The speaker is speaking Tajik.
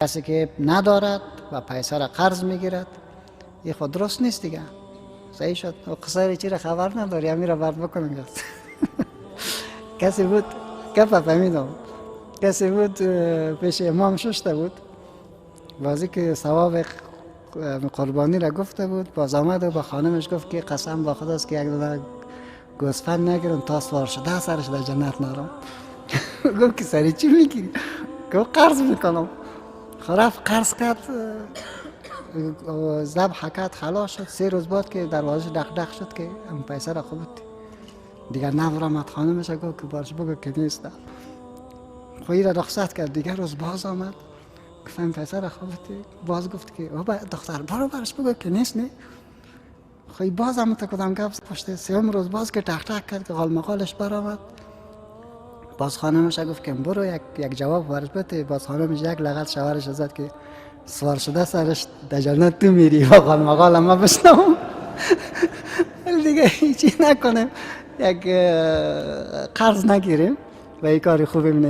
Касе ки надорад ва пайса ра қарз мегирад, ин худ дуруст нест дига. Саҳеҳ шуд. Қиссаи чиро хабар надорӣ, ҳаминро бард бикунам. Касе буд, гапа фаҳмидам, касе буд, пеши имом шушта буд, бозӣ ки савоби қурбонӣ ра гуфта буд, боз омад ва ба хонумаш гуфт, ки қасам ба худост, ки як дона гӯсфанд нагирам, то савор шуда сараш дар ҷаннат нарам. Гуфт, ки сари чӣ мегирӣ? Гуфт, қарз мекунам. Рафт, қарз кард, забҳ кард, халос шуд. 3 рӯз баъд ки дарвозаш дақ-дақ шуд, ки пайса ра хуб дигар набаромад. Хонумаш гуфт, ки барш бигӯ, ки нест. Хо ира рухсат кард. Дигар рӯз боз омад, гуфтам, пайса ра хуб. Боз гуфт, ки духтар, баро, барш бигӯ, ки нест. Не, хо боз ҳам та кудам гап. Пушти сеюм рӯз боз ки тақ-тақ кард, ки ғолмақолаш баромад, боз хонумаш гуфт, ки برو, як ҷавоб барش بده. باز خانمش یک لغت شوهرش زد که سوار شده سرش در جنت تو میری و غالمقال ما بشنوم. دیگه هیچی نکنیم، یک قرض نگیریم و این کاری خوبی نیست.